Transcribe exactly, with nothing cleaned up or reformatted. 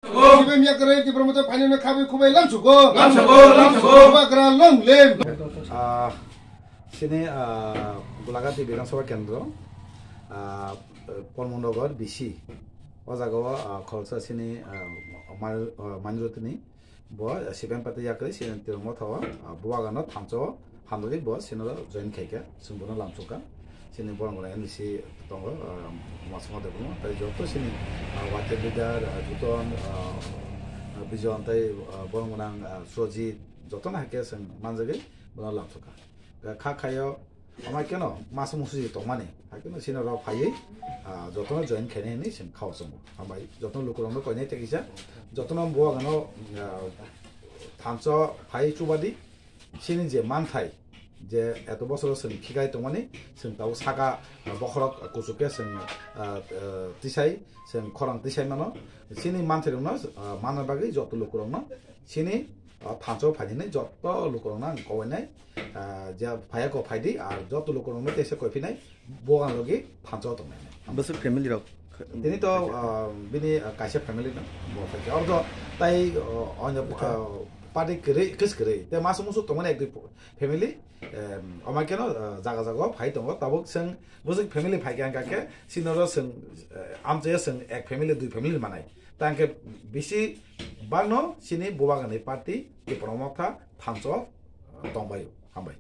Sibem yakarwi Tipra Motha phainani khabai khubai lamsugo. Lamsugo, lamsugo. Bubagra long live. Ah, sini, ah, Golaghati Bidhan Sabha Kendro, ah, Polmondogor B C. O jaga o, ah, kholsa sini, ah, Mani-, ah, Manirotini. Bo, ah, Sibem Pati yakarwi sini Tipra Motha o, ah, bubagra no thansa o. Handagwi bo sini join khaikha, chwng bono lamsukha. Sini borok rok N D C tongo, ah, Masuma Debbarma, tei joto sini, ah, Y T leader, ah, Juton, ah, ah, Bijon tei, ah, borok gwnang, ah, Sojit, jotono hai khe chwng manjagwi bono lamsukha. Kha khaio, amai keno masa musuji tongmani, hai keno sini rok phaiwi, ah, jotono join khainai hinwi chwng khao chwngo. Hambai, jotono lukurokno koinai tei kisa, jotono bubagrano, ah, thansa phai chubadi, Chini je manthai, je eto bosoro chwng khikai tongmani, chwng tabuk saka, ah, bokhorok kuchuk khe chwng, ah, ah, tisai, chwng khorang tisai mano. Chini manthairokno, ah, manna bagwi joto lukurokno chini, ah, thansa o phainani joto lukurokno ang kobainai, ah, je phaiya kok phaidi, ar joto lukurokno teisa koiphinai. Bo ang logi thansa o tongnai. Bwswk family rok? Tini to, ah, bini, ah, kaisa family no bo phaikha. Oro to tai, ah, oino, ah, party kwrwi, kwrwi kwrwi. Te masa musu tongmani ek dui family, em, omo keno, ah, jaga jaga o phai tongo. Tabuk chwng bwswk family phaikha hwnkha khe, sinoro chwng, eh, amchaya chwng ek family, dui family manai. Ta hwnkhe bisi bagno sini bubagrani party Tipra Motha thansa o, ah, tongbaio. Hambai.